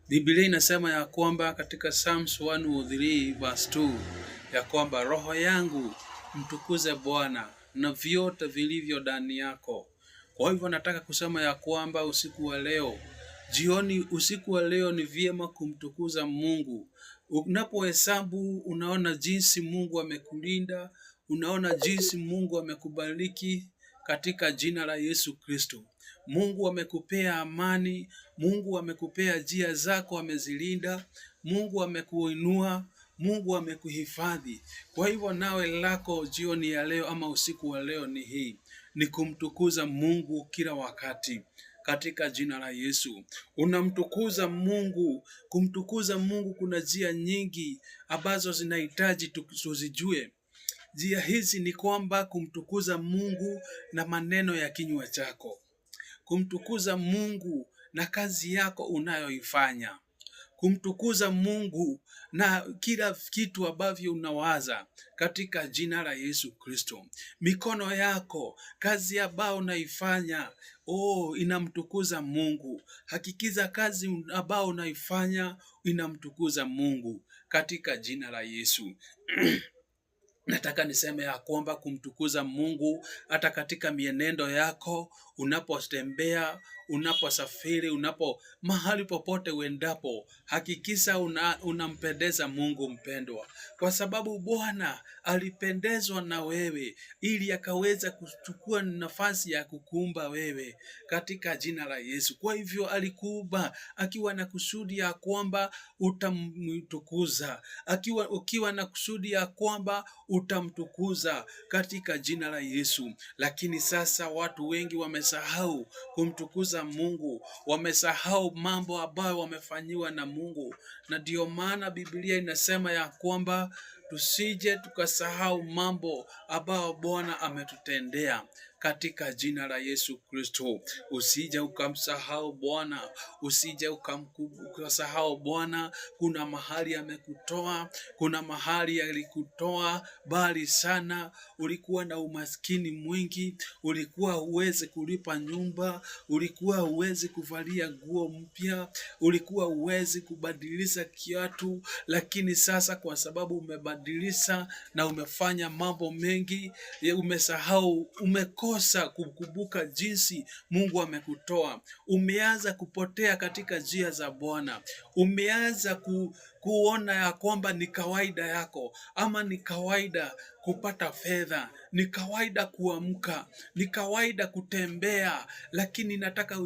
Biblia inasema ya kwamba katika Psalms 103 verse 2 ya kwamba roho yangu mtukuze Bwana na vyote vilivyo ndani yako. Kwa hivyo nataka kusema ya kwamba usiku wa leo, jioni, usiku wa leo ni vyema kumtukuza Mungu. Unapohesabu unaona jinsi Mungu amekulinda, unaona jinsi Mungu amekubariki katika jina la Yesu Kristo. Mungu amekupea amani, Mungu amekupea njia zako amezilinda, Mungu amekuinua, Mungu amekuhifadhi. Kwa hivyo nawe lako jioni ya leo ama usiku wa leo ni hii, ni kumtukuza Mungu kila wakati katika jina la Yesu. Unamtukuza Mungu. Kumtukuza Mungu kuna njia nyingi ambazo zinahitaji tuzijue. Njia hizi ni kwamba kumtukuza Mungu na maneno ya kinywa chako, kumtukuza Mungu na kazi yako unayoifanya, kumtukuza Mungu na kila kitu ambavyo unawaza katika jina la Yesu Kristo. Mikono yako, kazi ambayo unaifanya, oh, inamtukuza Mungu. Hakikiza kazi ambayo unaifanya inamtukuza Mungu katika jina la Yesu. Nataka niseme ya kwamba kumtukuza Mungu hata katika mienendo yako, unapotembea, unaposafiri, unapo mahali popote uendapo, hakikisha unampendeza Mungu mpendwa, kwa sababu Bwana alipendezwa na wewe ili akaweza kuchukua nafasi ya kukuumba wewe katika jina la Yesu. Kwa hivyo alikuumba akiwa na kusudi ya kwamba utamtukuza, akiwa ukiwa na kusudi ya kwamba utamtukuza katika jina la Yesu. Lakini sasa watu wengi wamesahau kumtukuza Mungu, wamesahau mambo ambayo wamefanyiwa na Mungu, na ndiyo maana Biblia inasema ya kwamba tusije tukasahau mambo ambayo Bwana ametutendea katika jina la Yesu Kristo. Usije ukamsahau Bwana, usije ukasahau Bwana. Kuna mahali amekutoa, kuna mahali alikutoa bali sana. Ulikuwa na umaskini mwingi, ulikuwa huwezi kulipa nyumba, ulikuwa huwezi kuvalia nguo mpya, ulikuwa huwezi kubadilisha kiatu, lakini sasa kwa sababu umebadilisha na umefanya mambo mengi, umesahau, umekosa kukumbuka jinsi Mungu amekutoa. Umeanza kupotea katika njia za Bwana, umeanza kuona ya kwamba ni kawaida yako ama ni kawaida kupata fedha, ni kawaida kuamka, ni kawaida kutembea, lakini nataka